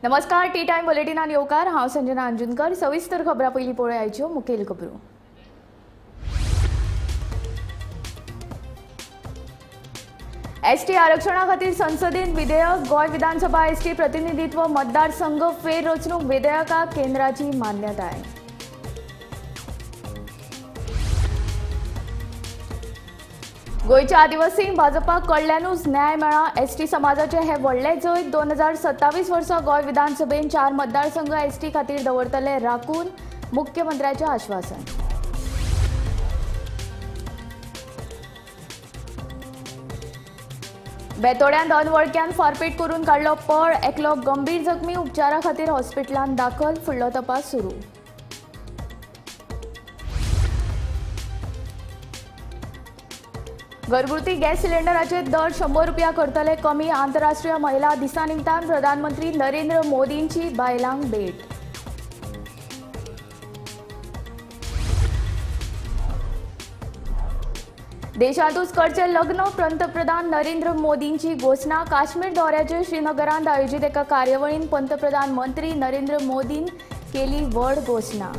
नमस्कार, T time बुलेटिनान येवकार. हांव संजना अंजुनकर. सविस्तर खबरां पयलीं पळोवया मुखेल खबरो. एसटी आरक्षणा खातीर संसदेन विधेयक. गोंय विधानसभा एसटी प्रतिनिधित्व मतदारसंघ फेररचणूक विधेयकाक केंद्राची मान्यताय. गोंयच्या आदिवासींक भाजपा कडल्यानूच न्याय मेळ्ळा. एसटी समाजाचे हे व्हडले जैत. 2027 वर्सा गोंय विधानसभेन 4 मतदारसंघ एसटी खातीर दवरतले राखून, मुख्यमंत्र्याचें आश्वासन. बेतोड्यांत अनवळख्यान फारपेट करून काडलो पळ. एकलो गंभीर जखमी, उपचारा खातीर हॉस्पिटलांत दाखल. फुडलो तपास सुरू. घरगुती गॅस सिलिंडराचे दर 100 रुपया करतले कमी. आंतरराष्ट्रीय महिला दिसा निमतान प्रधानमंत्री नरेंद्र मोदींची बायलांक भेट. देशांतूच करचें लग्न. पंतप्रधान नरेंद्र मोदींची घोशणा. काश्मीर दौऱ्याचेर श्रीनगरांत आयोजीत एका कार्यावळीन पंतप्रधान मंत्री नरेंद्र मोदीन केली व्हड घोशणा.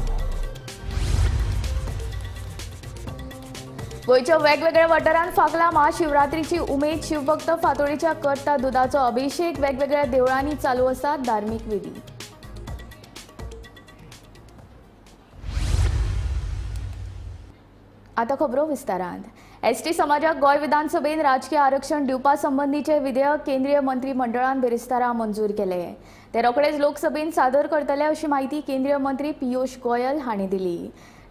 गोंयच्या वेगवेगळ्या वाठारांत फांकला महाशिवरात्रीची उमेद. शिवभक्त फातोडीच्या करता दुदाचो अभिषेक. वेगवेगळ्या देवळांनी चालू आसात धार्मीक विधी. आतां खबरो विस्तारान. एसटी समाजाक गोंय विधानसभेन राजकीय आरक्षण दिवपा संबंदीचे विधेयक केंद्रीय मंत्रीमंडळान बिरेस्तारा मंजूर केले. ते रोखडेच लोकसभेन सादर करतले अशी माहिती केंद्रीय मंत्री पियूष गोयल हांणी दिली.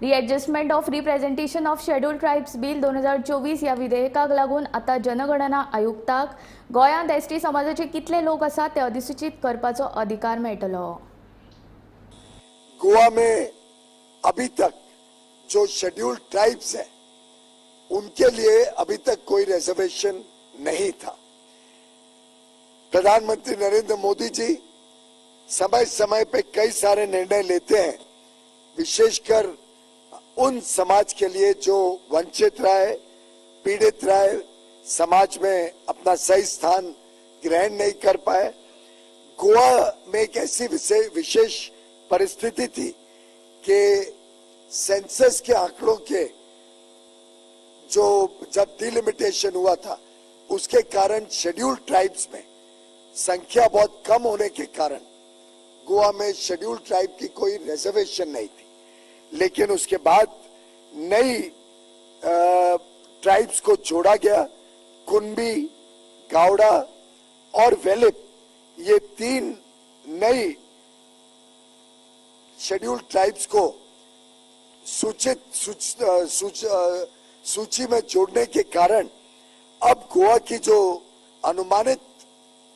Readjustment of representation of scheduled tribes bill 2024 ह्या विधेयकाक लागून आतां जनगणना आयुक्ताक गोंयांत एसटी समाजाचे कितले लोक आसात ते अधिसूचित करपाचो अधिकार मेळटलो. गोवा में अभी तक जो शेड्यूल्ड ट्राइब्स हैं उनके लिए अभी तक कोई रिजर्वेशन नहीं था. प्रधानमंत्री नरेंद्र मोदी जी समय समय पे कई सारे निर्णय लेते हैं, विशेषकर उन समाज के लिए जो वंचित रहा है, पीड़ित रहा है, समाज में अपना सही स्थान ग्रहण नहीं कर पाए. गोवा में एक ऐसी विशेष परिस्थिति थी कि सेंसस के आंकड़ों के जो जब डिलिमिटेशन हुआ था उसके कारण शेड्यूल्ड ट्राइब्स में संख्या बहुत कम होने के कारण गोवा में शेड्यूल्ड ट्राइब की कोई रिजर्वेशन नहीं थी. लेकिन उसके बाद नई ट्राइब्स को जोड़ा गया. कुनबी, गावड़ा और वेलिप, ये 3 नई शेड्यूल्ड ट्राइब्स को सूची में जोड़ने के कारण अब गोवा की जो अनुमानित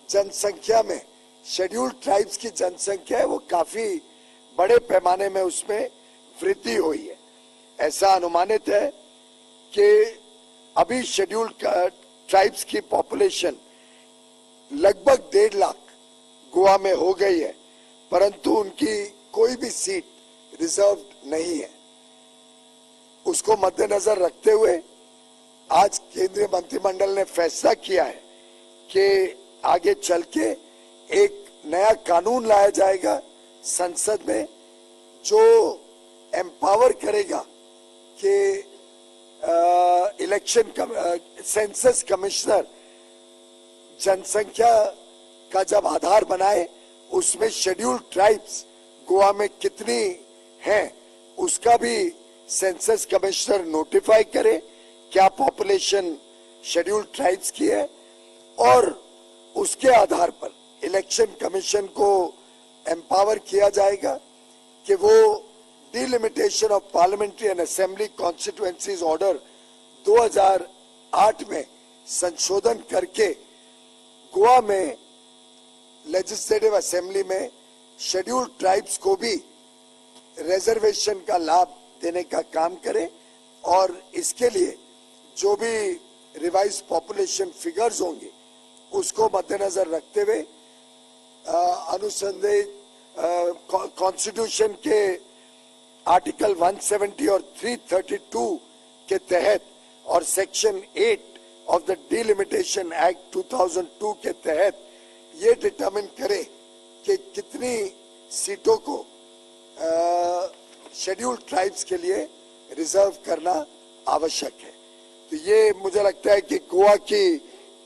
जनसंख्या में शेड्यूल्ड ट्राइब्स की जनसंख्या है वो काफी बड़े पैमाने में उसमें वृद्धि हुई है. ऐसा अनुमानित है कि अभी शेड्यूल्ड ट्राइब्स की पॉपुलेशन लगभग 1.5 लाख गोवा में हो गई है, परंतु उनकी कोई भी सीट रिजर्व नहीं है. उसको मद्देनजर रखते हुए आज केंद्रीय मंत्रिमंडल ने फैसला किया है कि आगे चल के एक नया कानून लाया जाएगा संसद में जो एम्पावर करेगा कि इलेक्शन सेंसस कमिश्नर जनसंख्या का जब आधार बनाए उसमें शेड्यूल्ड ट्राइब्स गोवा में कितनी हैं उसका भी सेंसस कमिश्नर नोटिफाई करे, क्या पॉपुलेशन शेड्यूल्ड ट्राइब्स की है, और उसके आधार पर इलेक्शन कमीशन को एम्पावर किया जाएगा कि वो delimitation of parliamentary and assembly constituencies order 2008 में संशोधन करके गोवा में लेजिस्लेटिव असेंबली में शेड्यूल्ड ट्राइब्स को भी रिजर्वेशन का लाभ देने का काम करे, और इसके लिए जो भी रिवाइज पॉपुलेशन फिगर्स होंगे उसको मद्देनजर रखते हुए अनुसंदेह कॉन्स्टिट्यूशन के आर्टिकल 170 और 332 के तहत और section 8 of the delimitation act 2002 के तहत ये डिटरमिन करे कि कितनी सीटों को शेड्यूल्ड ट्राइब्स के लिए रिजर्व करना आवश्यक है। तो ये मुझे लगता है कि गोवा की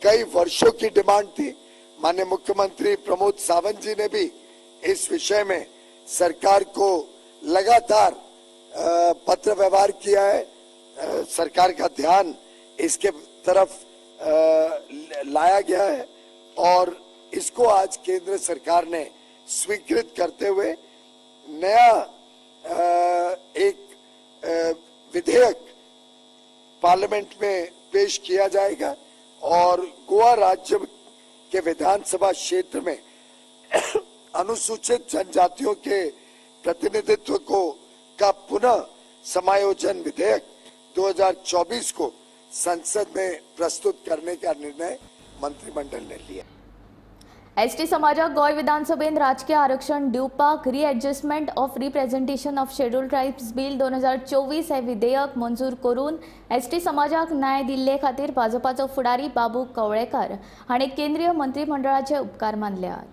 कई वर्षों की डिमांड थी। माननीय मुख्यमंत्री प्रमोद सावंत जी ने भी इस विषय में सरकार को लगातार पत्र व्यवहार किया है, सरकार का ध्यान इसके तरफ लाया गया है और इसको आज केंद्र सरकार ने स्वीकृत करते हुए नया एक विधेयक पार्लियामेंट में पेश किया जाएगा और गोवा राज्य के विधानसभा क्षेत्र में अनुसूचित जनजातियों के प्रतिनिधित्व को का पुनः समायोजन विधेयक 2024 को संसद में प्रस्तुत करने का निर्णय मंत्रिमंडल ने लिया। एसटी समाजाक गोंय विधानसभेन राजकीय आरक्षण दिवपाक readjustment of representation of scheduled tribes bill 2024 हे विधेयक मंजूर करून एसटी समाजाक न्याय दिल्ले खातीर भाजपाचो फुडारी बाबू कवळेकर हाणें केंद्रीय मंत्रिमंडळाचे उपकार मानल्यात।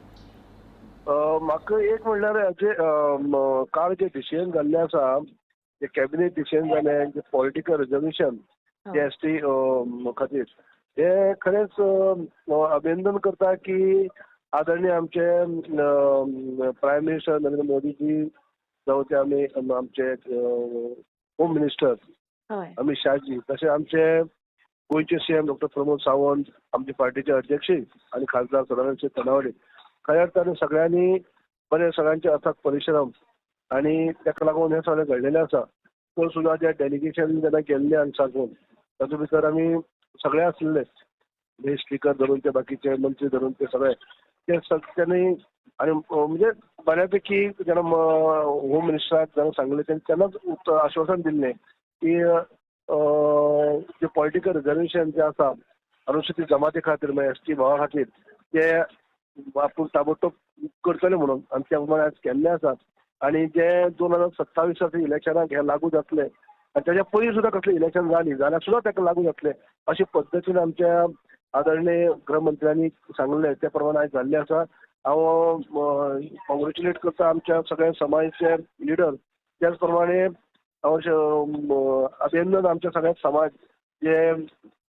म्हाका एक म्हणल्यार जे काल जे डिसिजन जाल्लें आसा, जे कॅबिनेट डिसिजन जालें, जे पॉलिटिकल रिजर्वेशन जे एस टी खातीर, हे खरेंच अभिनंदन करता की आदरणीय आमचे प्रायम मिनिस्टर नरेंद्र मोदीजी जावं ते आमी आमचे होम मिनिस्टर अमित शाहजी, तशें आमचे गोंयचे सीएम डॉक्टर प्रमोद सावंत, आमचे पार्टीचे अध्यक्ष आनी खासदार सदानंद शेट तनावडे, खऱ्या अर्थान सगळ्यांनी बरे सगळ्यांचे अथक परिश्रम आनी ताका लागून हें सगळें घडलेलें आसा। पूण सुद्दां जे डेलिगेशन जेन्ना गेल्लें आनी साकून तातूंत भितर आमी सगळे आसले, स्पीकर धरून ते बाकीचे मंत्री धरून ते सगळे ते सगळ्यांनी आनी म्हणजे बऱ्यापैकी जेन्ना होम मिनिस्टराक जेन्ना सांगलें तेन्नाच आश्वासन दिल्लें की जे पॉलिटिकल रिजर्वेशन जें आसा अनुसूचित जमाती खातीर म्हळ्यार एस टी भावा खातीर ते आपूण ताबडतोब करतले म्हणून, आनी त्या प्रमाणे आज केल्लें आसा। आनी जे 2027 इलेक्शनाक हें लागू जातलें आनी तेज्या पयलीं सुद्दां कसलें इलेक्शन जालीं जाल्यार सुद्दां ताका लागू जातलें अशे पद्दतीन आमच्या आदरणीय गृहमंत्र्यांनी सांगलें त्या प्रमाणे आयज जाल्लें आसा। हांव कॉंग्रेच्युलेट करता आमच्या सगळ्या समाजाचे लिडर, त्याच प्रमाणे हांव अभिनंदन आमच्या सगळ्या समाज जे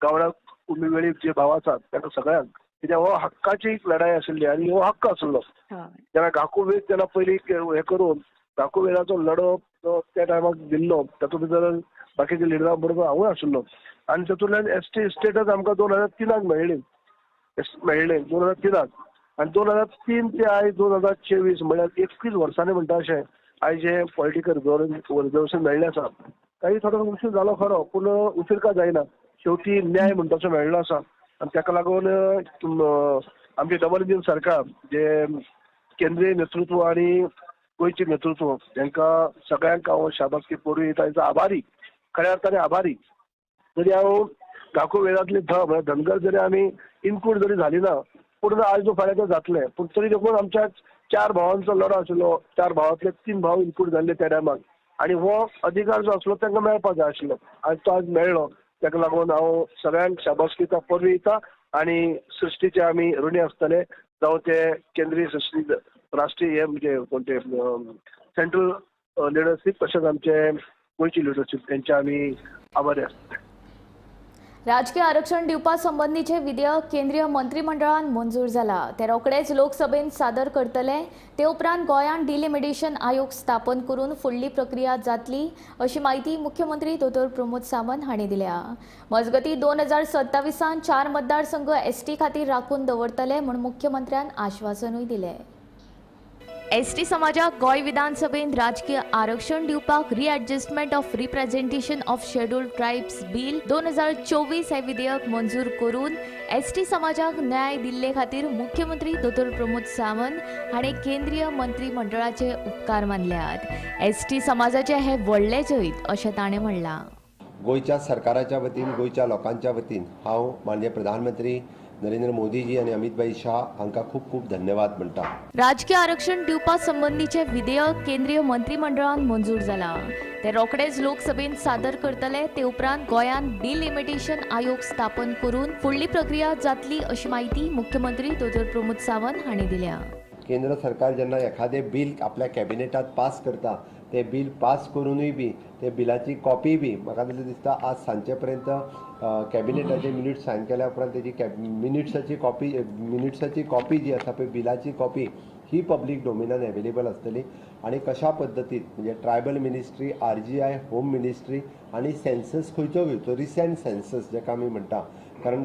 गावडा कुणबी वेळीप जे भाव आसात ताका सगळ्यांक, कित्याक हो हक्काची लढाई आशिल्ली आनी हो हक्क आसलो। जेन्ना घाकू वेळ तेन्ना पयलीं हें करून घाकू वेळाचो लढो त्या टायमाक दिल्लो, तातूंत भितर बाकीच्या लिडरां बरोबर हांवूय आशिल्लो आनी तातूंतल्यान एस टी स्टेटस आमकां 2003 मेळ्ळी, मेळ्ळें 2003 आनी 2003 ते आयज 2024 म्हळ्यार 21 वर्सांनी म्हणटा अशें आयज हें पॉलिटिकल रिजर्वेशन मेळ्ळें आसा। काही थोडो उशीर जालो खरो, पूण उशीर काय जायना, शेवटी न्याय म्हणटा तसो मेळ्ळो आसा। आनी ताका लागून आमचें डबल इंजीन सरकार जे केंद्रीय नेतृत्व आनी गोंयचें नेतृत्व तांकां सगळ्यांक हांव शाबासकी पडून तांचो आभारी, खऱ्या अर्थाने आभारी। जरी हांव घाकू वेळांतली ध म्हळ्यार धनगर जरी आमी इन्क्लूड जरी जाली ना, पूण आयज फाल्यां तें जातलें, पूण तरी देखून आमच्या 4 भावांचो लढो आशिल्लो, 4 भावांतले 3 भाव इन्क्लूड जाल्ले त्या टायमाक आनी हो अधिकार जो आसलो तांकां मेळपाक जाय आशिल्लो, आनी तो आज मेळ्ळो। ताका लागून हांव सगळ्यांक शाबासकी परबीं दिता आनी सृश्टीचे आमी ऋणी आसतले, जावं ते केंद्रीय सृश्टी राष्ट्रीय हे म्हणजे कोण ते सेंट्रल लिडरशीप तशेंच आमचे गोंयची लिडरशीप तेंचे आमी आभारी आसतले। राजकीय आरक्षण दिवपा संबंदीचे विधेयक केंद्रीय मंत्रिमंडळान मंजूर जाला, ते रोखडेच लोकसभेन सादर करतले। ते उपरांत गोंयांत डिलिमिटेशन आयोग स्थापन करून फुडली प्रक्रिया जातली अशी माहिती मुख्यमंत्री दोतोर प्रमोद सावंत हांणी दिल्या। मजगतीं 2027 4 मतदारसंघ एसटी खातीर राखून दवरतले म्हूण मुख्यमंत्र्यान आश्वासनूय दिलें। एसटी समाजाक गोंय विधानसभेन राजकीय आरक्षण दिवपाक readjustment of representation of scheduled tribes bill 2024 हे विधेयक मंजूर करून एसटी समाजाक न्याय दिल्ले खातीर मुख्यमंत्री दोतोर प्रमोद सावंत हाणें केंद्रीय मंत्रिमंडळाचे उपकार मानल्यात। एसटी समाजाचे हे व्हडले जैत अशें ताणें म्हणलां। गोंयच्या सरकाराच्या वतीन, गोंयच्या लोकांच्या वतीन हांव माननीय प्रधानमंत्री नरेंद्र मोदीजी आणि अमित भाई शाह हांकां खूब खूब धन्यवाद म्हणटा। राजकीय आरक्षण दिवपा संबंदीचे विधेयक केंद्रीय मंत्रिमंडळान मंजूर जाला, ते रोखडेच लोकसभेन सादर करतले। ते उपरांत गोंयांत डिलिमिटेशन आयोग स्थापन करून फुडली प्रक्रिया जातली अशी माहिती मुख्यमंत्री दोतोर प्रमोद सावंत हांणी दिल्या। केंद्र सरकार जेन्ना एखादें बील आपल्या कॅबिनेटात पास करता ते बील पास करूनूय बी ते बिलाची कॉपी बी म्हाका तशें दिसता आज सांजचे पर्यंत कॅबिनेटाचे मिनिट्स सायन केल्या उपरांत तेजी मिनिट्साची कॉपी जी आसा पळय बिलाची कॉपी ही पब्लीक डोमेनान एवेलेबल आसतली. आनी कशा पद्दतीन म्हणजे tribal ministry, RGI, home ministry आनी सेन्सस खंयचो घेवचो, रिसेंट सेन्सस जेका आमी म्हणटा, कारण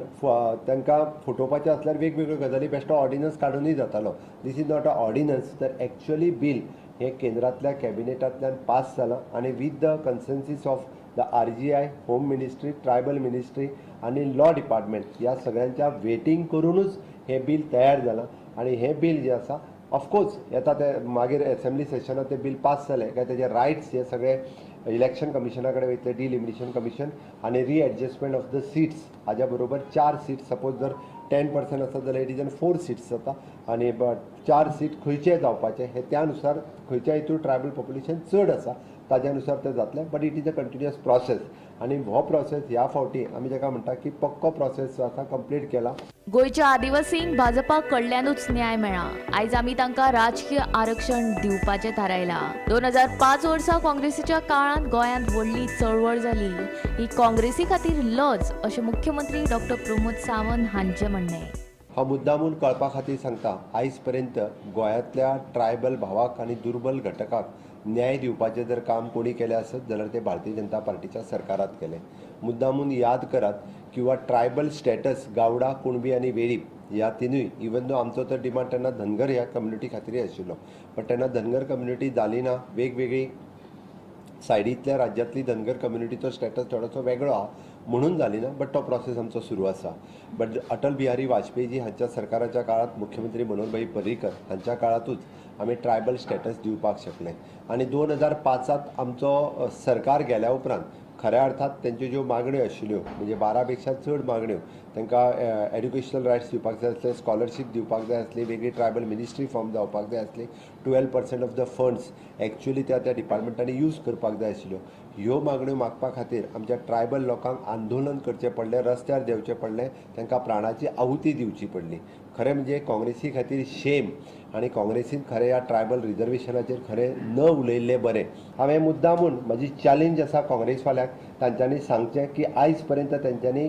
तांकां फटोवपाचें आसल्यार वेगवेगळ्यो गजाली बेश्टो ऑर्डिनन्स काडुनूय जातालो. This is not a ordinance, तर एक्चुअली बील हें केंद्रांतल्या कॅबिनेटांतल्यान पास जालां आनी with the consensus of the RGI, home ministry, tribal ministry आनी लॉ डिपार्टमेंट ह्या सगळ्यांच्या वेटींग करूनूच हें बील तयार जालां. आनी हें बील जें आसा ऑफकोर्स येता ते मागीर एसेंब्ली सेशनात ते बील पास जालें काय तेजे रायट्स हे सगळे इलेक्शन कमिशना कडेन वयतले, डिलिमिटेशन कमिशन आनी रिएडजस्टमेंट ऑफ the seats हाज्या बरोबर 4 सीट्स सपोज जर 10% आसत जाल्यार it is an 4 seats जाता आनी 4 सीट खंयचे जावपाचे हे त्या नुसार खंयच्या हितूर ट्रायबल पॉप्युलेशन चड आसा ताज्या नुसार तें जातलें. But it is a continuous process आनी हो प्रोसेस ह्या फावटी आमी जेका म्हणटा की पक्को प्रोसेस जो आसा कंप्लीट केला. गोंयच्या आदिवासींक भाजपा कडल्यानूच न्याय मेळ्ळा. आयज आमी तांकां राजकीय आरक्षण दिवपाचें थारायलां. 2005 वर्सा काँग्रेसीच्या काळांत गोंयांत व्हडली चळवळ जाली. ही काँग्रेसी खातीर लज अशें मुख्यमंत्री डॉक्टर प्रमोद सावंत हांचें म्हणणें. हांव मुद्दामून कळपा खातीर सांगता, आयज पर्यंत गोंयांतल्या ट्रायबल भावाक आनी दुर्बल घटकाक न्याय दिवपाचें जर काम कोणी केलें आसत जाल्यार तें भारतीय जनता पार्टीच्या सरकारात केलें. मुद्दामून याद करात किंवा ट्रायबल स्टेटस गावडा, कुणबी आनी वेळीप ह्या तिनूय, इवन दो आमचो तर डिमांड तेन्ना धनगर ह्या कम्युनिटी खातीरय आशिल्लो, बट तेन्ना धनगर कम्युनिटी जाली ना. वेगवेगळी सायडींतल्या राज्यांतली धनगर कम्युनिटीचो स्टेटस थोडोसो वेगळो आहा म्हणून जाली ना, बट तो प्रोसेस आमचो सुरू आसा. बट अटल बिहारी वाजपेयी हांच्या सरकाराच्या काळांत मुख्यमंत्री मनोहरभाई पर्रीकर हांच्या काळांतूच आमी ट्रायबल स्टेटस दिवपाक शकले. आनी 2005 आमचो सरकार गेल्या उपरांत खऱ्या अर्थात तेंच्यो ज्यो मागण्यो आशिल्ल्यो म्हणजे 12 पेक्षा चड मागण्यो, तांकां एड्युकेशनल रायट्स दिवपाक जाय आसले, स्कॉलरशीप दिवपाक जाय आसली, वेगळी ट्रायबल मिनिस्ट्री फॉर्म जावपाक जाय आसली, 12% ऑफ the funds actually त्या त्या डिपार्टमेंटांनी यूज करपाक जाय आशिल्ल्यो. ह्यो मागण्यो मागपा खातीर आमच्या ट्रायबल लोकांक आंदोलन करचें पडलें, रस्त्यार देंवचें पडलें, तांकां प्राणाची आहुती दिवची पडली. खरें म्हणजे काँग्रेसी खातीर शेम आनी काँग्रेसीन खरें ह्या ट्रायबल रिजर्वेशनाचेर खरें न उलयल्लें बरें. हांवें मुद्दामून म्हजी चॅलेंज आसा काँग्रेसवाल्यांक, तांच्यांनी सांगचें की आयज पर्यंत तांच्यांनी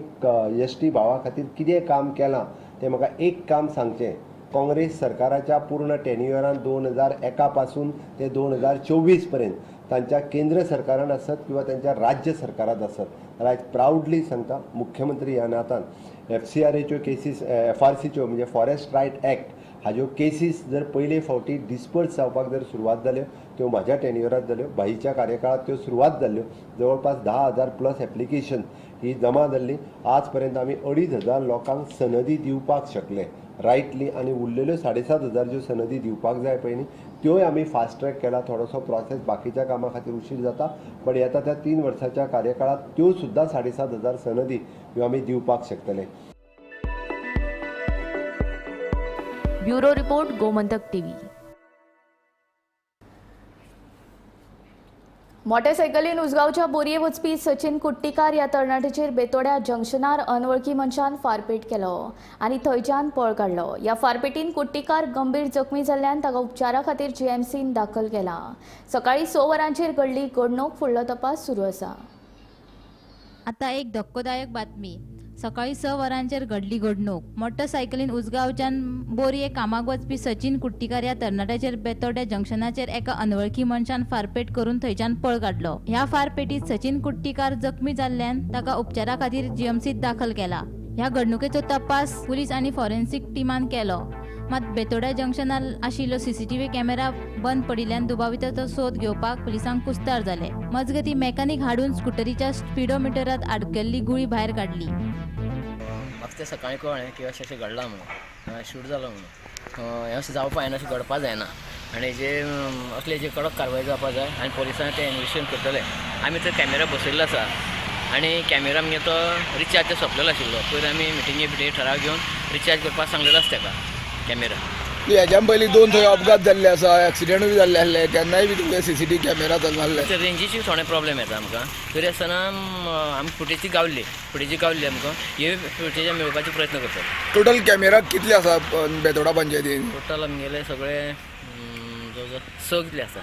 एस टी भावा खातीर कितें काम केलां तें म्हाका एक काम सांगचें. काँग्रेस सरकाराच्या पूर्ण टेन्युअरान 2001 पासून ते 2024 पर्यंत तांच्या केंद्र सरकारान आसत किंवा तांच्या राज्य सरकारांत आसत, जाल्यार आयज प्रावडली सांगता मुख्यमंत्री ह्या नातान एफसीआरएच्यो केसीस, एफआरसीच्यो म्हणजे फॉरेस्ट रायट एक्ट हाज्यो केसीस जर पयले फावटी डिस्पर्स जावपाक जर सुरवात जाल्यो त्यो म्हाज्या टेन्युअरांत जाल्यो, भाईच्या कार्यकाळांत त्यो सुरवात जाल्यो. जवळपास 10,000 प्लस एप्लिकेशन ही जमा जाल्ली. आज पर्यंत आमी 2,500 लोकांक सनदी दिवपाक शकले रायटली आनी उरलेल्यो 7,500 ज्यो सनदी दिवपाक जाय पळय न्ही त्योय आमी फास्ट ट्रॅक केला. थोडोसो प्रोसेस बाकीच्या कामा खातीर उशीर जाता, बट येता त्या 3 वर्साच्या कार्यकाळांत त्यो सुद्दां 7,500 सनदी ह्यो आमी दिवपाक शकतले. Bureau report, Gomantak TV. मोटरसायकलीन उसगांवच्या बोरये वचपी सचिन कुट्टीकार ह्या तरणाट्याचेर बेतोड्या जंक्शनार अनवळखी मनशान फारपेट केलो आनी थंयच्यान पळ काडलो. ह्या फारपेटीन कुट्टीकार गंभीर जखमी जाल्ल्यान ताका उपचारा खातीर जीएमसीन दाखल केला. सकाळी 6 वरांचेर घडली घडणूक, फुडलो तपास सुरू आसा. आता एक धक्कोदायक बातमी. सकाळी 6 वरांचेर घडली घडणूक. मोटरसायकलीन उसगांवच्यान बोरये कामाक वचपी सचिन कुट्टीकार ह्या तरणाट्याचेर बेतोड्या जंक्शनाचेर एका अनवळखी मनशान फारपेट करून थंयच्यान पळ काडलो. ह्या फारपेटीत सचिन कुट्टीकार जखमी जाल्ल्यान ताका उपचारा खातीर जीएमसीत दाखल केला. ह्या घडणुकेचो तपास पुलीस आनी फॉरेन्सिक टिमान केलो. मात बेतोड्या जंक्शनार आशिल्लो सीसीटीव्ही कॅमेरा बंद पडिल्ल्यान दुबाविताचो सोद घेवपाक पुलिसांक कुस्तार जाले. मजगती मेकॅनिक हाडून स्कुटरीच्या स्पिडोमिटरात आडकल्ली गुळी भायर काडली. म्हाका तें सकाळीं कळ्ळें की अशें अशें घडलां म्हणून, शूट जालो म्हणून. हें अशें जावपा जायना, अशें घडपा जायना आनी जे असले जे कडक कारवाय जावपा जाय आनी पोलिसांनी तें इन्वेस्टिगेशन करतले. आमी थंय कॅमेरा बसयल्लो आसा आनी कॅमेरा आमगे तो रिचार्ज सोंपलेलो आशिल्लो. पयर आमी मिटिंगे बिटिंगे ठराव घेवन रिचार्ज करपाक सांगलेलो आसा ताका कॅमेरा. हेज्या पयलीं 2 थंय अपघात जाल्ले आसा, एक्सिडेंटूय जाल्ले आसले, तेन्नाय बी तुमचे CCTV camera चलनासले. रेंजीची थोडे प्रॉब्लेम येता आमकां, तरी आसतना आमकां फुटेजी गावली, फुटेजी गावली आमकां, हे फुटेज मेळोवपाचो प्रयत्न करतात. टोटल कॅमेरा कितले आसा बेतोडा पंचायतीन? टोटल आमगेले सगळे जवळ 6 कितले आसा.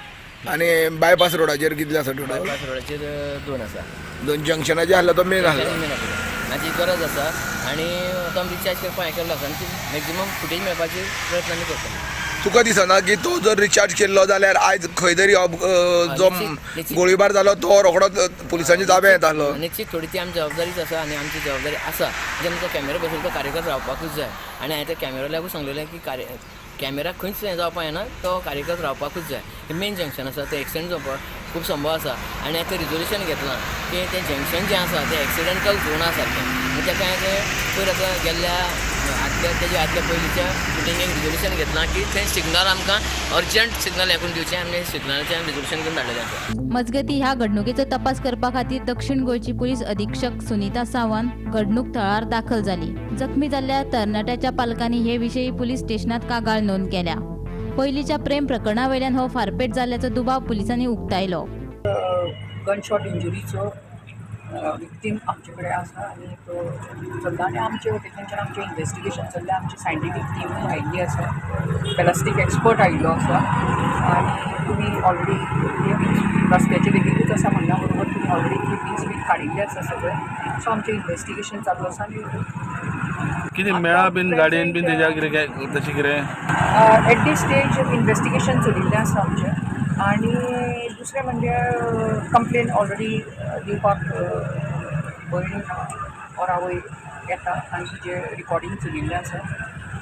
आनी बायपास रोडाचेर कितले आसा टोटल? बायपास रोडाचेर 2 आसा. 2 जंक्शनाचेर आसलो तो मेन आसलो. मेन आसलो आनी ती गरज आसा आनी आतां आमी रिचार्ज करपाक हें केल्लो आसा आनी ती मॅक्झिमम फुटेज मेळपाची प्रयत्न आमी करतले. तुका दिसना की तो जर रिचार्ज केल्लो जाल्यार आयज खंय तरी जो गोळीबार जालो तो रोखडोच पुलिसांच्या ताब्यात येतालो? निश्चित थोडी ती आमची जबाबदारीच आसा आनी आमची जबाबदारी आसा जेन्ना तो कॅमेरा बसयलो तो कार्यकर्ता रावपाकूच जाय. आनी हांवें त्या कॅमेरा सांगलेलें की कॅमेरा खंयच हें जावपाक जायना, तो कार्यकर्ता रावपाकूच जाय. मेन जंक्शन आसा, तें एक्सिडंट जावपाक खूब संभव आसा आनी हांवें तें रिजोल्युशन घेतलां की तें जंक्शन जें आसा तें एक्सिडेंटल झोन आसा सारकें, आनी ताका हांवें तें पयर आतां गेल्ल्या आदल्या तेज्या आदल्या पयलींच्या मिटिंगेक रिजोल्युशन घेतलां की थंय सिग्नल आमकां अर्जंट सिग्नल हें करून दिवचें आनी सिग्नलाचें आमी रिजोल्युशन करून धाडलेलें आसा. मजगती ह्या घडणुकेचो तपास करपा खातीर दक्षिण गोंयची पुलीस अधीक्षक सुनीता सावंत घडणूक थळार दाखल जाली. जखमी जाल्ल्या तरणाट्याच्या पालकांनी हे विशीं पुलीस स्टेशनात कागाळ नोंद केल्या. पयलींच्या प्रेम प्रकरणा वयल्यान हो फारपेट जाल्ल्याचो दुबाव पुलिसांनी उक्तायलो. गनशॉट इंजुरीचो विक्टीम आमचे कडेन आसा आनी तो चल्ला आनी आमचे वटेनच्यान आमचें इन्वेस्टिगेशन चल्लें. आमची सायंटिफीक टिमूय आयिल्ली आसा, बॅलिस्टीक एक्सपर्ट आयिल्लो आसा आनी तुमी ऑलरेडी रस्त्याचे देखीकूच आसा म्हणल्या बरोबर तुमी ऑलरेडी क्लिपींग्स बी काडिल्ले आसा सगळे. सो आमचें इन्वेस्टिगेशन चालू आसा आनी कितें मेळा बीन गाडयेन बीन तेज्या कितें तशें कितें एट these stage investigation चलिल्लें आसा आमचें. आनी दुसरें म्हणजे कंप्लेन ऑलरेडी दिवपाक भयण ऑर आवय येता आनी तिजें रिकॉर्डींग चलिल्लें आसा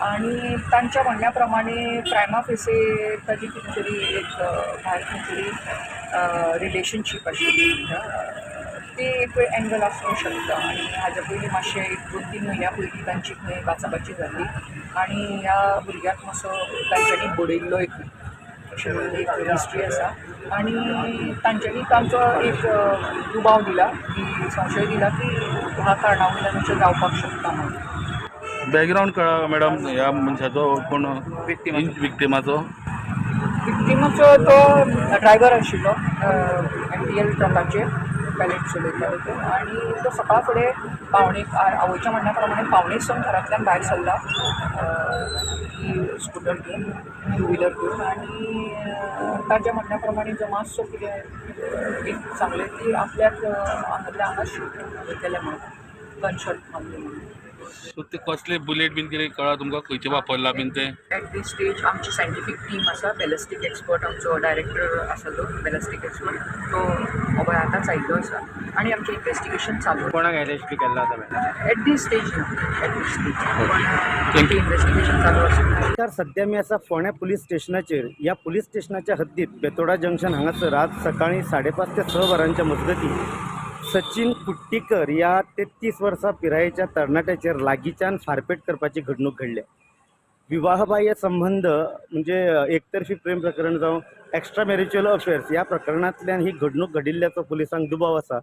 आनी तांच्या म्हणण्या प्रमाणे प्रायमा फेसे ताजी कितें तरी एक भायर खंय तरी रिलेशनशीप आशिल्ली, ते एक एंगल आसूंक शकता. आनी हाज्या पयलीं मातशें 1 2 3 म्हयन्या पयलीं तांची खंय बाचाबाची जाल्ली आनी ह्या भुरग्याक मातसो तांच्यांनी बडयल्लो एक अशें म्हणून एक हिस्ट्री आसा आनी तांच्यांनी तांचो एक दुबाव दिला की संशय दिला की ह्या कारणा वयल्यान अशें जावपाक शकता म्हणून. बॅकग्रावंड कळ्ळा मॅडम ह्या मनशाचो कोण विक्टिमाचो? विक्टिमाचो तो ड्रायव्हर आशिल्लो MTL ट्रकाचेर पॅलेट चलयतालो तो आनी तो सकाळ फुडें पावणे आवयच्या म्हणण्या प्रमाणे 5:45 घरांतल्यान भायर सरला ही स्कुटर घेवन, टू व्हिलर घेवन आनी ताच्या म्हणण्या प्रमाणे जो मातसो कितें एक सांगलें की आपल्याक हांगातल्या हांगा शूट केलें म्हणून, गनशॉट मारलें म्हणून. सो ते कसले बुलेट बीन कितें कळ्ळा तुमकां खंयचे वापरला बीन ते? एट these stage आमची सायंटिफीक टीम आसा, बॅलिस्टीक एक्सपर्ट आमचो डायरेक्टर आसा तो बॅलिस्टीक एक्सपर्ट तो अभय आतांच आयिल्लो आसा आनी आमचें इन्वेस्टिगेशन चालू. कोणाक अरेस्ट बी केल्लो आसा मॅडम? एट these stage ना, एट these stage पण आमचें इन्वेस्टिगेशन चालू आसा. तर सध्या मी आसा फोंड्या पुलीस स्टेशनाचेर. ह्या पुलीस स्टेशनाच्या हद्दीत बेतोडा जंक्शन हांगासर आज सकाळीं 5:30 ते 6 वरांच्या मजगतीं सचिन कुट्टीकर ह्या 33 वर्सां पिरायेच्या तरणाट्याचेर लागींच्यान फारपेट करपाची घडणूक घडल्या. विवाहबाह्य संबंध म्हणजे एकतर्फी प्रेम प्रकरण जावं एक्स्ट्रा मॅरिच्युअल अफेअर्स ह्या प्रकरणांतल्यान ही घडणूक घडिल्ल्याचो पुलिसांक दुबाव आसा.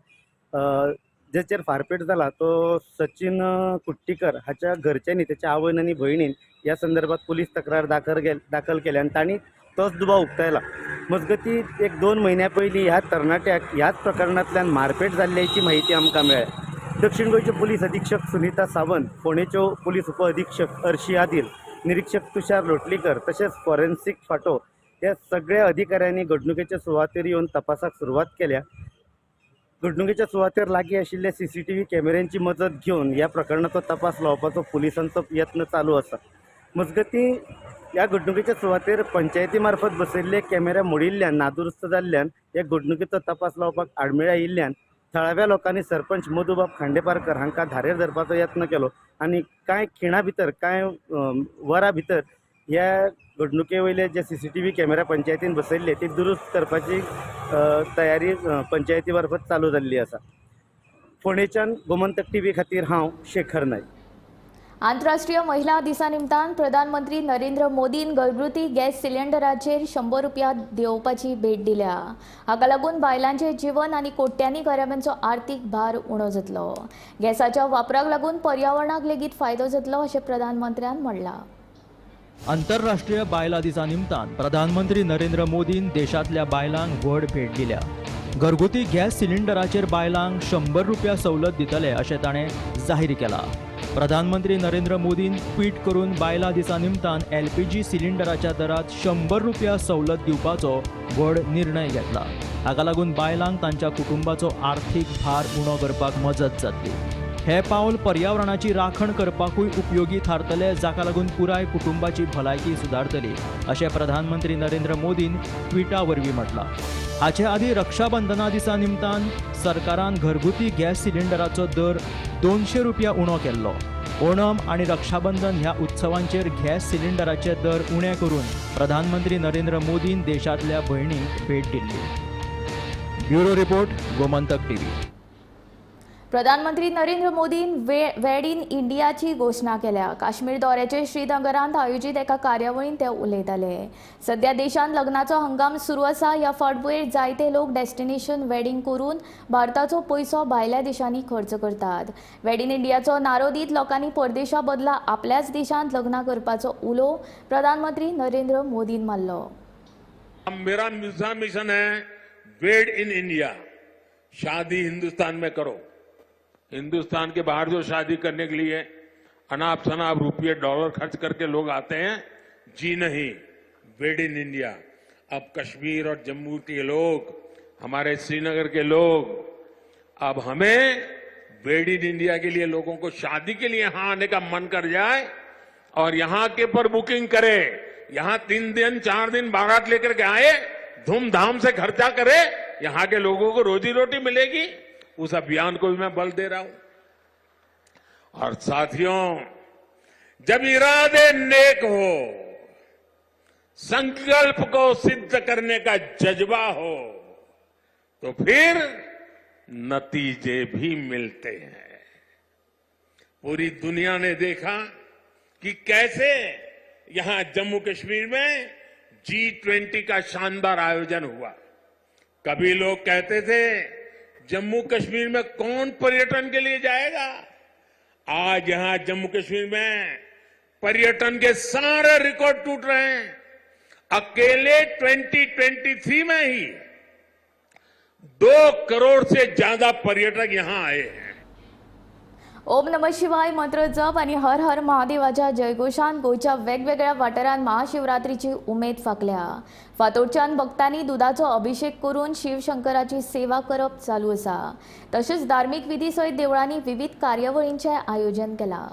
जेचेर फारपेट जाला तो सचिन कुट्टीकर हाच्या घरच्यांनी, त्याच्या आवयन आनी भयणीन ह्या संदर्भात पुलीस तक्रार दाखल केल्या आनी तांणी तोच दुबाव उक्तायला. मजगती 1-2 म्हयन्या पयलीं ह्या तरणाट्याक ह्याच प्रकरणांतल्यान मारपेट जाल्ल्याची म्हायती आमकां मेळ्ळ्या. दक्षिण गोंयच्यो पुलीस अधीक्षक सुनीता सावंत, फोंडेच्यो पुलीस उपअधीक्षक अर्शी आदिल, निरीक्षक तुषार लोटलीकर तशेंच फॉरेन्सिक फांटो ह्या सगळ्या अधिकाऱ्यांनी घडणुकेच्या सुवातेर येवन तपासाक सुरवात केल्या. घडणुकेच्या सुवातेर लागीं आशिल्ले CCTV कॅमेऱ्यांची मजत घेवन ह्या प्रकरणाचो तपास लावपाचो पुलिसांचो यत्न चालू आसा. मजगतीं ह्या घडणुकेच्या सुवातेर पंचायती मार्फत बसयल्ले कॅमेरा मोडिल्ल्यान, नादुरुस्त जाल्ल्यान ह्या घडणुकेचो तपास लावपाक आडमेळी आयिल्ल्यान थळाव्या लोकांनी सरपंच मधुबाब खांडेपारकर हांकां धारेर धरपाचो यत्न केलो आनी कांय खिणा भितर, कांय वरां भितर ह्या घडणुके वयले जे CCTV camera पंचायतीन बसयल्ले ते दुरुस्त करपाची तयारी पंचायती मार्फत चालू जाल्ली आसा. फोंडेच्यान गोमंतक TV खातीर हांव शेखर नायक. आंतरराष्ट्रीय महिला दिसा निमतान प्रधानमंत्री नरेंद्र मोदीन घरगुती गॅस सिलिंडराचेर 100 रुपया देंवोवपाची भेट दिल्या. हाका लागून बायलांचें जीवन आनी कोट्यांनी घराब्यांचो आर्थिक भार उणो जातलो. गॅसाच्या वापराक लागून पर्यावरणाक लेगीत फायदो जातलो अशें प्रधानमंत्र्यान म्हणलां. आंतरराष्ट्रीय बायलां दिसा निमतान प्रधानमंत्री नरेंद्र मोदीन देशांतल्या बायलांक व्हड भेट दिल्या. घरगुती गॅस सिलिंडराचेर बायलांक 100 रुपया सवलत दितले अशें ताणें जाहीर केलां. प्रधानमंत्री नरेंद्र मोदीन ट्वीट करून बायलां दिसा निमतान एलपीजी सिलिंडराच्या दरात 100 रुपया सवलत दिवपाचो व्हड निर्णय घेतला. हाका लागून बायलांक तांच्या कुटुंबाचो आर्थीक भार उणो करपाक मजत जातली. हे पावल पर्यावरणाची राखण करपाकूय उपयोगी थारतले, जाका लागून पुराय कुटुंबाची भलायकी सुदारतली अशें प्रधानमंत्री नरेंद्र मोदीन ट्विटा वरवीं म्हटलां. हाचे आदीं रक्षाबंधना दिसा निमतान सरकारान घरगुती गॅस सिलिंडराचो दर 200 रुपया उणो केल्लो. ओणम आनी रक्षाबंधन ह्या उत्सवांचेर गॅस सिलिंडराचे दर उणे करून प्रधानमंत्री नरेंद्र मोदीन देशांतल्या भयणींक भेट दिल्ली. Bureau report, Gomantak TV. प्रधानमंत्री नरेंद्र मोदीन वेड इन इंडियाची घोशणा केल्या. काश्मीर दौऱ्याचे श्रीनगरांत आयोजीत एका कार्यावळींत ते उलयताले. सध्या देशांत लग्नाचो हंगाम सुरू आसा. ह्या फाटभुंयेर जायते लोक डेस्टिनेशन वेडिंग करून भारताचो पयसो भायल्या देशांनी खर्च करतात. वेड इन इंडियाचो नारो दीत लोकांनी परदेशा बदला आपल्याच देशांत लग्नां करपाचो उलो प्रधानमंत्री नरेंद्र मोदीन मारलो. मेरा मिशन है वेड इन इंडिया, शादी हिंदुस्तान में करो. हिंदुस्तान के बाहर जो शादी करने के लिए अनाप शनाप रुपये डॉलर खर्च करके लोग आते हैं, जी नहीं, वेड इन इंडिया. अब कश्मीर और जम्मू के लोग, हमारे श्रीनगर के लोग, अब हमें वेड इन इंडिया के लिए लोगों को शादी के लिए यहां आने का मन कर जाए और यहां के पर बुकिंग करे, यहां 3 दिन 4 दिन बारात लेकर के आए, धूमधाम से खर्चा करे, यहां के लोगों को रोजी रोटी मिलेगी. उस अभियान को भी मैं बल दे रहा हूं. और साथियों, जब इरादे नेक हो, संकल्प को सिद्ध करने का जज्बा हो, तो फिर नतीजे भी मिलते हैं. पूरी दुनिया ने देखा कि कैसे यहां जम्मू कश्मीर में G20 का शानदार आयोजन हुआ. कभी लोग कहते थे जम्मू कश्मीर में कौन पर्यटन के लिए जाएगा, आज यहां जम्मू कश्मीर में पर्यटन के सारे रिकॉर्ड टूट रहे हैं. अकेले 2023 में ही 2 करोड़ से ज्यादा पर्यटक यहां आए हैं. ओम नमः शिवाय मंत्र जप आणि हर हर महादेवाच्या जयघोषान गोंयच्या वेगवेगळ्या वाठारांत महाशिवरात्रीची उमेद फाकल्या. फातोडच्यान भक्तांनी दुदाचो अभिषेक करून शिवशंकराची सेवा करप चालू आसा. तशेंच धार्मीक विधी सयत देवळांनी विविध कार्यावळींचें आयोजन केलां.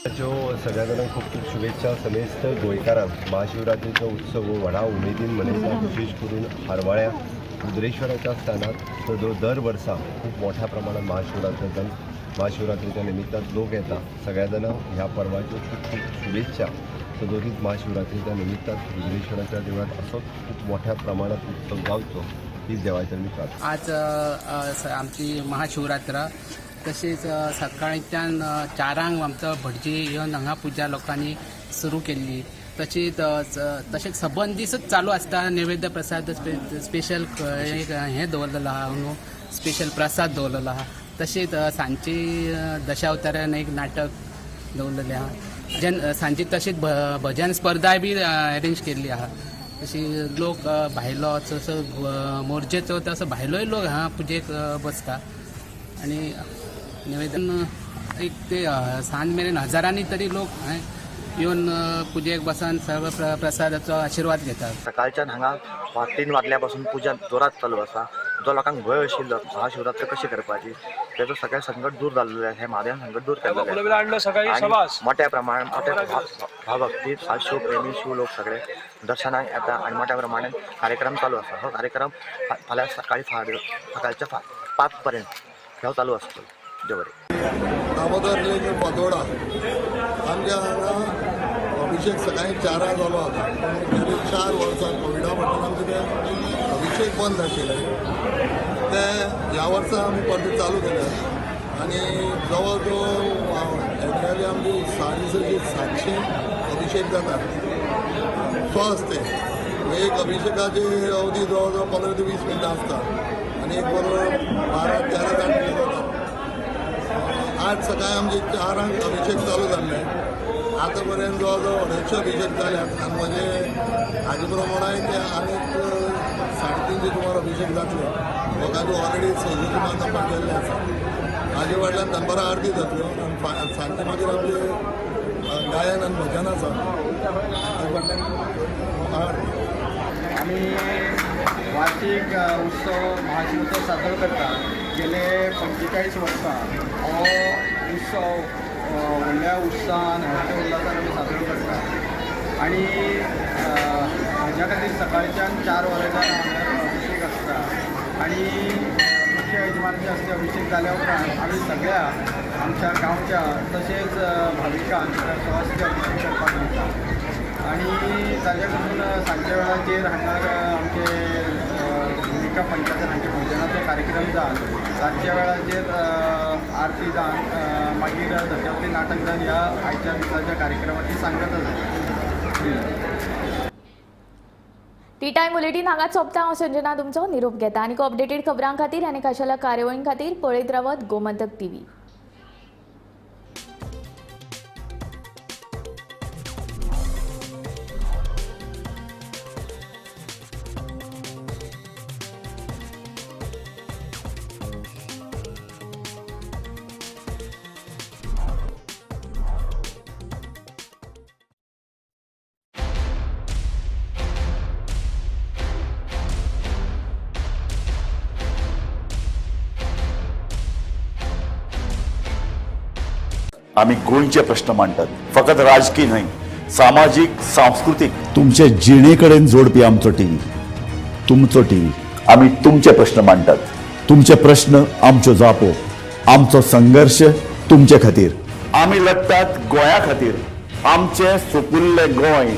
च्यो सगळ्या जाणांक खूब खूब शुभेच्छा. समेस्त गोंयकारांक महाशिवरात्रीचो उत्सव हो व्हडा उमेदीन मनयतात. विशेश करून हरवाळ्या रुद्रेश्वराच्या स्थानात तो दर वर्सा खूब मोठ्या प्रमाणात महाशिवरात्रीच्या निमित्तान लोक येता. सगळ्या जाणांक ह्या पर्वाच्यो खूब खूब शुभेच्छा. सदोदीत महाशिवरात्रीच्या निमित्तान रुद्रेश्वराच्या देवळात असोच खूब मोठ्या प्रमाणात उत्सव जावचो हीच देवाच्या मी प्रार्थना. आज आमची महाशिवरात्र तशेंच सकाळच्यान 4 आमचो भटजी येवन हांगा पुजा लोकांनी सुरू केल्ली. तशीच तशेंच सबंद दिसूच चालू आसता. नैवेद्य प्रसाद स्पेशल हें दवरलेलो आहा न्हू, स्पेशल प्रसाद दवरलेलो आहा. तशेंच सांजची दशावतारान एक नाटक दवरलेलें आहा. जेन सांजची तशीच भजन स्पर्धाय बी अरेंज केल्ली आहा. तशी लोक भायलो तसो मोर्जेचो तसो भायलोय लोक हांगा पुजेक बसता आनी निवेदन एक ते सांज मेरेन हजारांनी तरी लोक येवन पुजेक बसन सर्व प्रसादाचो आशिर्वाद घेतात. सकाळच्यान हांगा 3 वाजल्या पासून पुजा जोरात चालू आसा. जो लोकांक भंय आशिल्लो महाशिवरात्र कशी करपाची तेजो सगळे संकट दूर जाल्लें, हे महादेवान संकट दूर केल्लें. मोठ्या प्रमाणात मोठ्या भावभक्तीत शिवप्रेमी शिव लोक सगळे दर्शनाक येता आनी मोठ्या प्रमाणात कार्यक्रम चालू आसा. हो कार्यक्रम फाल्यां सकाळी सकाळच्या 5 पर्यंत हो चालू आसतलो. देव बरें. दामोदर लेक फातोडा आमच्या हांगा अभिषेक सकाळी 4 जालो आसा. गेली 4 वर्सां कोविडा फाटल्यान आमचें ते अभिषेक बंद आशिल्ले, ते ह्या वर्सा आमी परत चालू केले आनी जवळ जवळ एन्युअली आमची 650 700 अभिषेक जातात स्वस्थ. एक अभिषेकाची अवधी जवळ जवळ 15 ते 20 मिनटां आसता आनी एक बरोबर 12-13 जाण जातात. आज सकाळी आमचे 4 अभिषेक चालू जाल्ले, आतां पर्यंत जवळ जवळ 250 अभिषेक जाल्यात आनी म्हणजे हाजे प्रमाणे ते आनीक 350 सुमार अभिषेक जातले. लोकांचे ऑलरेडी 6 सुमार नंबर केल्ले आसा. हाजे फाटल्यान दनपारां आरती जातल्यो आनी सांजचे मागीर आमचे गायन आनी भजन आसा. हाजे फाटल्यान आरती. आमी वार्षिक उत्सव महाशिवोत्सव साजरो करता. गेले 45 वर्सां हो उत्सव व्हडल्या उत्साहान हर्ष उल्हासान आमी साजरो करता आनी हाज्या खातीर सकाळच्यान 4 वरांच्यान हांगा अभिषेक आसता आनी मुख्य यजमानाचे हस्ते अभिषेक जाल्या उपरांत आमी सगळ्या आमच्या गांवच्या तशेंच भाविकांक स्वस्ती अभिषेक करपाक दिता आनी ताज्या पासून सांजच्या वेळाचेर हांगा आमचे भुमिका पंचायत हांचे भजनाचो कार्यक्रम जावन रातच्या वेळाचेर आरती जावन मागीर दशावती नाटक जावन ह्या आयच्या दिसाच्या कार्यक्रमाची सांगता जाता. टी टायम बुलेटीन हांगाच सोंपता. हांव संजना तुमचो निरोप घेता आनी अपडेटेड खबरां खातीर आनी खाशेल्या कार्यावळीं खातीर पळयत रावत गोमंतक टीव्ही. आमी गोंयचे प्रश्न मांडटात, फकत राजकीय न्हय, सामाजीक, सांस्कृतीक, तुमचे जिणे कडेन जोडपी आमचो टीव्ही, तुमचो टीव्ही. आमी तुमचे प्रश्न मांडटात, तुमचे प्रश्न आमच्यो जापो, आमचो संघर्श तुमचे खातीर. आमी लढटात गोंया खातीर, आमचें सुपुल्लें गोंय.